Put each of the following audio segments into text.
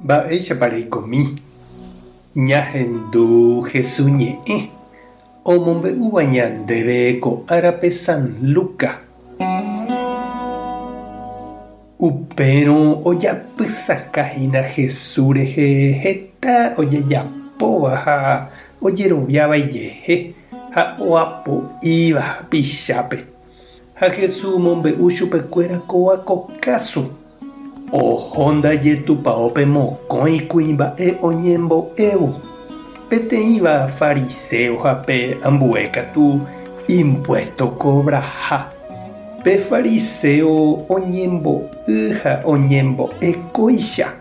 Mba'éichapa reikomi ñahendu Hesu ñe'ẽ omombe'úva ñandéve ko árape San Luca. Upérõ ojapysaka hína Jesús rehe heta ojejapóva ha ojeroviáva ijehe ha oapo'íva hapichápe. Ha Jesús omombe'u chupekuéra kóva ko káso, Oho ndaje tupaópe mokõi kuimba'e oñembo'évo, peteĩva fariséo ha pe ambue katu impuésto kovraha. Pe fariséo oñembo'y ha oñembo'e kóicha,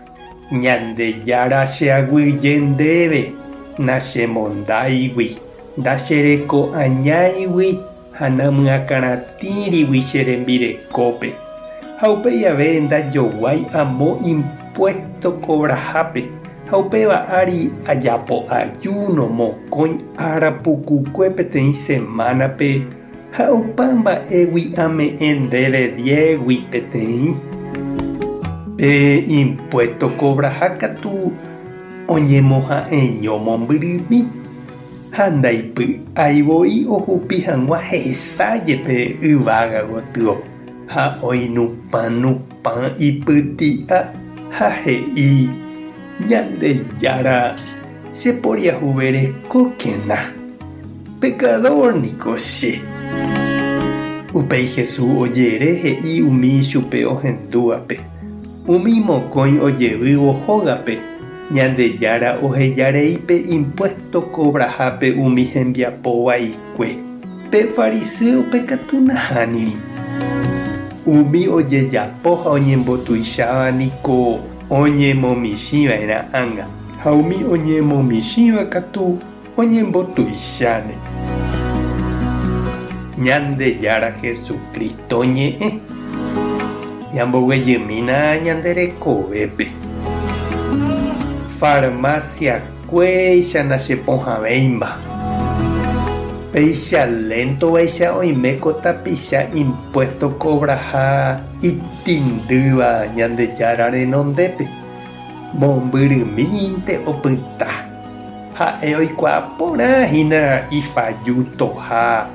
Ñandejára cheaguyje ndéve, nachemondáigui, ndachereko'añáigui ha namyakãratĩrigui che rembirekópe, ha upéi ave ndajoguái amo impuésto kovrahápe, ha upéva ári ajapo ajúno mokõi ára pukukue peteĩ semánape ha opa mba'égui ame'ẽ ndéve diégui peteĩ. Pe impuésto kovraha katu oñemoha'eño mombyrymi. Ha ndaipy'ái voi ohupi hag̃ua hesa jepe yvága gotyo, ha oinupã nupã ipyti'a ha he'i, Ñandejára, che poriahuverekókena, pekadór niko che. Upéi Jesús ojere he'i umi chupe ohendúvape, Umi mokõi ojevývo hógape, Ñandejára oheja rei pe impuésto kovrahápe umi hembiapo vaikue, pe fariséope katu nahániri. Umi ojejapo ha oñembotuicháva niko oñemomichĩ va'erã ág̃a, ha umi oñemomichĩva katu oñembotuicháne. Ñandejára Jesucristo ñe'ẽ. Ñamboguejymína ñande rekovépe. Farmacia kuéicha nachepohãvéima. Péicha léntovaicha oime ko tapicha impuesto kovraha itĩndýva Ñandejára renondépe. Mombyrymínte opyta. Ha'e oikuaa porã hína ifajutoha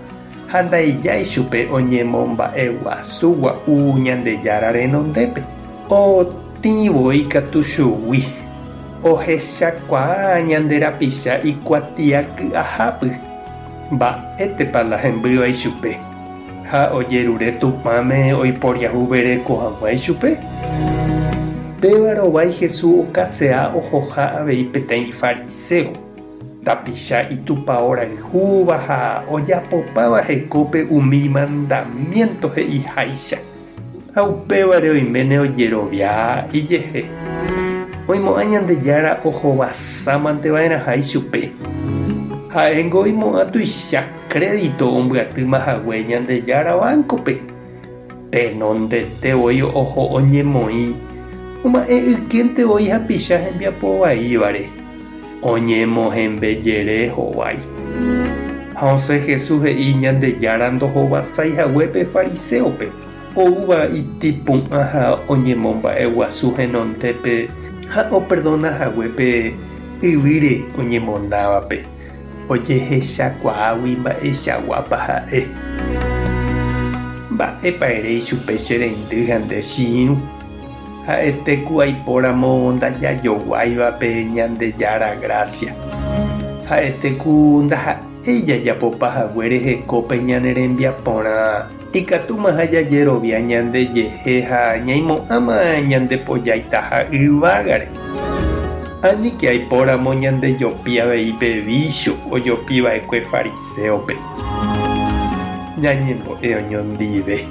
ha ndaijái chupe oñemomba'eguasu gua'u Ñandejára renondépe. Otĩ voi katu chugui, ohechakuaa ñande rapicha ikuatia ky'ahápy, mba'étepa la hembýva ichupe, ha ojerure Tupãme oiporiahuvereko hag̃ua ichupe. Péva rovái Jesús okasea ohoha avei peteĩ fariséo. Tapicha itupao rayhúva ha ojapopáva hekópe umi mandamiénto he'iháicha, ha upévare oiméne ojerovia ijehe. Oimo'ã Ñandejára ohovasámante va'erãha ichupe. Ha'éngo oimo'ã tuicha crédito ombyatýma hague Ñandejára vánkope. Tenondete voi oho oñemoĩ, oma'ẽ ykénte voi hapicha hembiapo vaívare, oñemohembejere hovái. Ha osẽ Jesús he'i Ñandejára ndohovasái hague pe fariséope, oúva itĩpu'ã ha oñemomba'eguasu henondépe ha operdona hague pe yvýre oñemonávape. Ojehechakuaágui mba'eichaguápa ha'e. Mba'épa ere ichupe che reindy ha nde che irũ? Ha'ete ku aipóramo ndajajoguáiva pe Ñandejára grásia. Ha'ete ku ndaha'éi jajapopa haguére hekópe ñane rembiaporã, ikatúmaha jajerovia ñandejehe ha ñaimo'ãma ñandepojaitaha yvágare. Aníke aipóramo ñandejopi avei pe vícho ojopi va'ekue fariséope. Ñañembo'e oñondive.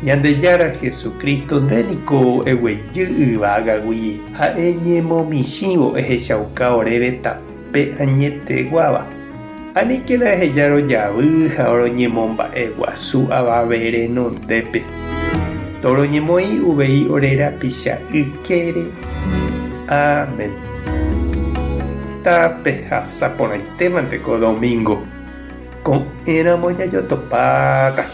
Ñandejára Jesucristo, nde niko eguejy yvágagui ha eñemomichĩvo ehechauka oréve tape añeteguáva. Aníkena eheja rojavy ha roñemomba'eguasu avave renondépe. Toroñemoĩ uvei ore rapicha ykére. Amén. Tapehasa porãitémante ko domingo. Ko'ẽramo jajotopáta.